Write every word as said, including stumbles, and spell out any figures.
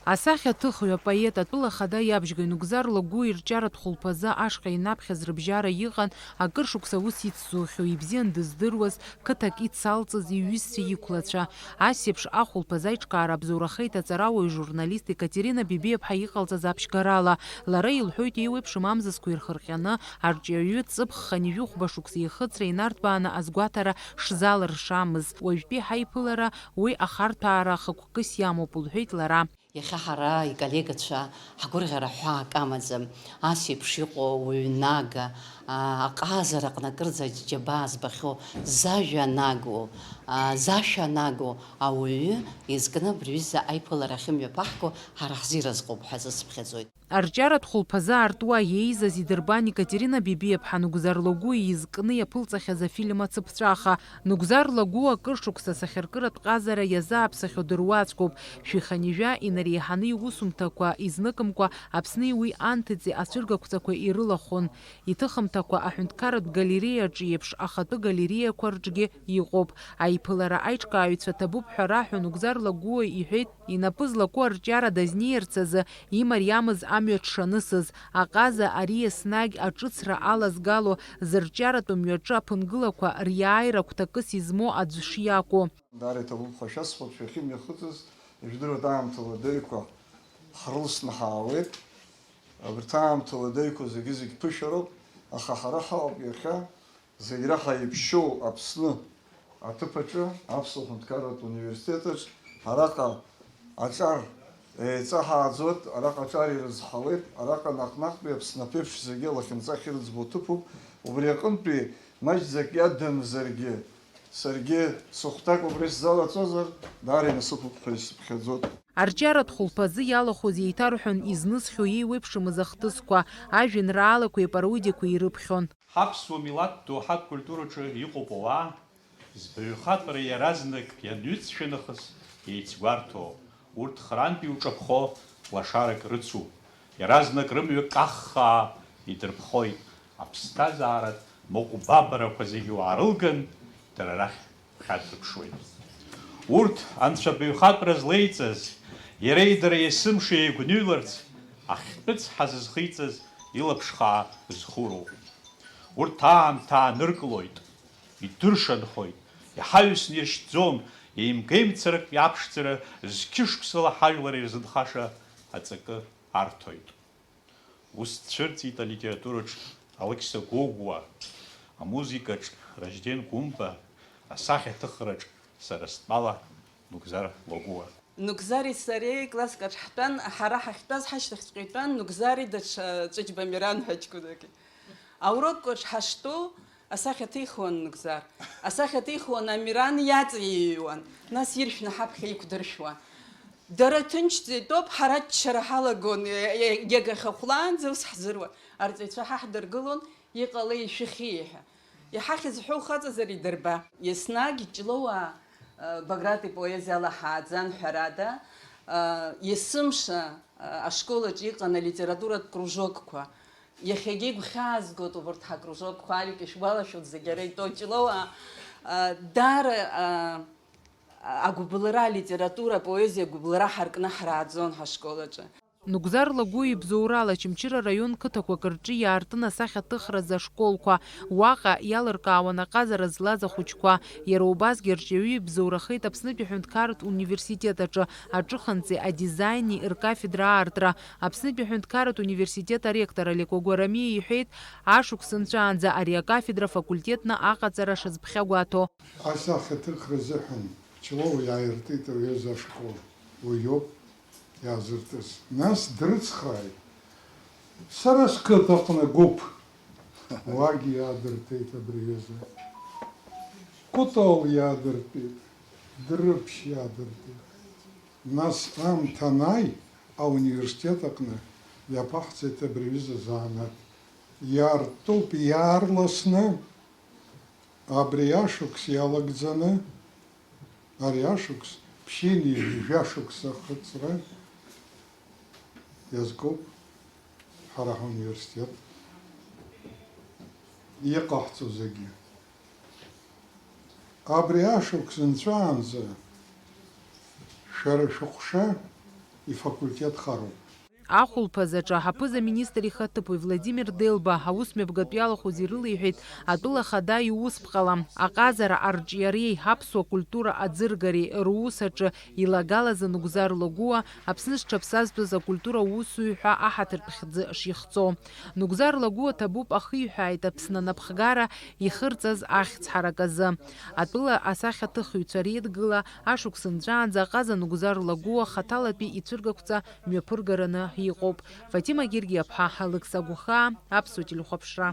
Асахьаҭыхҩы, апоет, атәыла ахада иабжьгаҩ Нугзар Лагәуа ирҿиаратә хәылԥазы ашҟа инаԥхьаз рыбжьара иҟан акыр шықәса аус ицзухьоу, ибзиан дыздыруаз, қыҭак ицалҵыз иҩызцәа иқәлацәа. Ас еиԥш ахәылԥаз аиҿкаара абзоурахеит аҵарауаҩ журналист Екатерина Бебиаԥҳа иҟалҵаз аԥшьгарала. Лара илҳәоит, еиуеиԥшым амзызқәа ирхырҟьаны, арҿиаҩы ҵыԥх хынҩажәи хәба шықәса ихыҵра инарҭбааны азгәаҭара шзалыршамыз. Уажәтәи ҳаиԥылара уи ахарҭәаара хықәкыс иамоуп, лҳәеит лара. Иахьа ҳара, иколлегацәа, ҳгәырӷьара ҳәаак амаӡам. Ас еиԥш иҟоу ауаҩы нага, аа, аҟазара аҟны акырӡа џьабаа збахьоу, зажәа нагоу, аа, зашәа нагоу ауаҩы изкны абри аҩыза аиԥылара ахьымҩаԥаҳго ҳара ҳзы иразҟуп ҳәа азы сыԥхьаӡоит. Арҿиаратә хәылԥазы аартуа иеизаз идырбан Екатерина Бебиаԥҳа Нугзар Лагәуа изкны иаԥылҵахьаз афильм ацыԥҵәаха. Нугзар Лагәуа акыр шықәса асахьаркыратә ҟазара иазааԥсахьоу дыруаӡәкуп. Шәи хынҩажәа инареиҳаны иусумҭақәа изныкымкәа Аԥсни уи анҭыҵи ацәыргақәҵақәа ирылахәын. Иҭыхымҭақәа аҳәынҭқарратә галереиаҿы еиԥш ахатәы галереиақәа рҿгьы иҟоуп. Аиԥылара аиҿкааҩцәа ҭабуп ҳәа раҳәо Нугзар Лагәуа иҳәеит, инапы злаку арҿиара дазнеирц азы имариамыз амҩа дшанысыз. Аҟаза ари еснагь аҿыцра алазгало, зырҿиаратәу мҩаҿы аԥынгылақәа риааира гәҭакыс измоу аӡә шиакәу. Даара иҭабуп ҳәа шәасҳәап, шәахьымҩахыҵыз, ижәдыруеит аамҭала даҩқәа ҳрылсны ҳаауеит. Абарҭ аамҭала даҩқәа зегьы-зегь ԥышәароуп, аха ҳара ҳаҟоуп иахьа зегь раҳа иԥшьоу Аԥсны аҭыԥ аҿы, Аԥсуа ҳәынҭқарратә университет аҿ, араҟа аҿар еиҵаҳааӡоит, араҟа аҿар ирызҳауеит, араҟа наҟ-наҟтәи Аԥсны аԥеиԥш зегьы лахьынҵа ахьырӡбо ҭыԥуп, убри аҟынтәи маҷӡак иадамзаргьы, саргьы сыхәҭак убра исзалаҵозар, даара инасыԥуп ҳәа исыԥхьаӡоит. Арҿиаратә хәылԥазы иалахәыз еиҭарҳәон изнысхьоу еиуеиԥшымыз ахҭысқәа, ажәеинраалақәеи апародиақәеи ирыԥхьон. Ҳаԥсуа милаҭ доуҳатә культураҿы иҟоуп ауаа, збаҩхатәра иаразнак ианҩыҵшәа нахыс еицгәарҭо, урҭ хрантәи иуҿаԥхо лашарак рыцуп, иаразнак рымҩа каххаа идырԥхоит, аԥсҭазааратә моҟәбабарақәа зегьы уаарылган, дара рахь ҳадрыԥшуеит. Урҭ анцәа баҩхатәра злеиҵаз, иареи дара есымша еигәныҩларц, ахьтәы цҳа зызхиҵаз илаԥш хаа зхуроуп. Урҭ аамҭа ааныркылоит, идыршанхоит, иҳаҩсны иршьҭӡом, еимга-еимцарак иаԥшӡара зқьышықәсала ҳажәлар ирзынхаша аҵакы арҭоит. Ус дцәырҵит алитератураҿ Алықьса Гогәуа, амузыкаҿ Ражден Гәымба, асахьаҭыхраҿ сара стәала Нугзар Лагәуа. Нугзари сареи класск аҿ ҳтәан, ҳара ҳахьтәаз ҳашьҭахьҵәҟьа итәан Нугзари даҽа Ҵәыџьба Амиран ҳәа ҷкәынаки. Аурокқәа аҿ ҳаштәоу асахьа ҭихуан Нугзар. Асахьа ҭихуан Амиран, иаҵеиҩуан, нас иршәны ҳаԥхьа иқәдыршәуан. Дара ҭынчӡа итәоуп, ҳара аччара ҳалагон, е-, е-, егьагьы хахәлаанӡа ус ҳзыруан. Арҵаҩцәа ҳа ҳдыргылон, иҟалеи ишәыхьи ҳәа. Иҳахьыз ҳәа ухаҵазар идырба. Еснагь Ҷлоуаа, э, Баграт ипоезиала ҳааӡан, ҳәарада, э, есымша, э, ашкол аҿы иҟан алитературатә кружокқәа. Иахьагьы игәхьаазгоит убарҭ ҳакружокқәа, Алик ишәгәалашәоит зегь ара итәоу Ҷлоуаа, э, даара, э, агәыбылра, алитература, апоезиа агәыбылра ҳаркны ҳрааӡон ҳашкол аҿы. Нугзар Лагәуа ибзоурала Очамчыра араион қыҭақәак рҿы иаартын асахьаҭыхразы ашколқәа. Уаҟа иалыркаауан аҟазара злаз ахәыҷқәа. Иара убасгьы арҿиаҩы ибзоурахеит Аԥснытәи аҳәынҭқарратә университет аҿы аҿыханҵеи адизаини ркафедра аартра. Аԥснытәи аҳәынҭқарратә университет аректор Алеко Гәарамиа иҳәеит, ашықәс нҵәаанӡа ари акафедра факультетны аҟаҵара шазԥхьагәаҭо. Асахьаҭыхра азыҳәан Ҷлоу иааиртит аҩыза ашкол, уи иоуп иаазыртыз. Нас дрыцхрааит. Сара сқыҭаҟны гәыԥ. Уагь иаадыртит абри аҩыза. Кәтол иаадыртит, Дрыԥшь иаадыртит. Нас аамҭа анааи, ауниверситет аҟны иаԥаҳҵеит абри аҩыза азанааҭ. Иаартуп иаарласны. Абри ашықәс иалагӡаны, ари ашықәс ԥшьынҩажәи жәа шықәса ахыҵра иазкуп ҳара ҳуниверситет иҟаҳҵо зегьы. Абри ашықәс нҵәаанӡа шәара шәыҟәша ифакультет хароуп. Ахәылԥаз аҿы аԥыза-министр ихаҭыԥуаҩ Владимир Делба аусмҩаԥгатә иалахәыз ирылеиҳәеит атәыла ахада иуспҟала, аҟазара арҿиареи аԥсуа культура аӡыргареи рус аҿы илагалаз Нугзар Лагәуа Аԥсны зҽаԥсазтәыз акультура усзуҩ ҳәа аҳаҭыртә хьӡы шихҵо. Нугзар Лагәуа ҭабуп ахиҳәааит Аԥсны анапхгара ихырҵаз ахьӡ ҳарак азы. Атәыла асахьаҭыхҩцәа реидгыла ашықәс нҵәаанӡа аҟаза Нугзар Лагәуа хаҭалатәи ицәыргақәҵа мҩаԥыргараны иҟоуп. Фатима Гергиаԥҳа, Алықьса Гәхаа, Аԥсуа телехәаԥшра.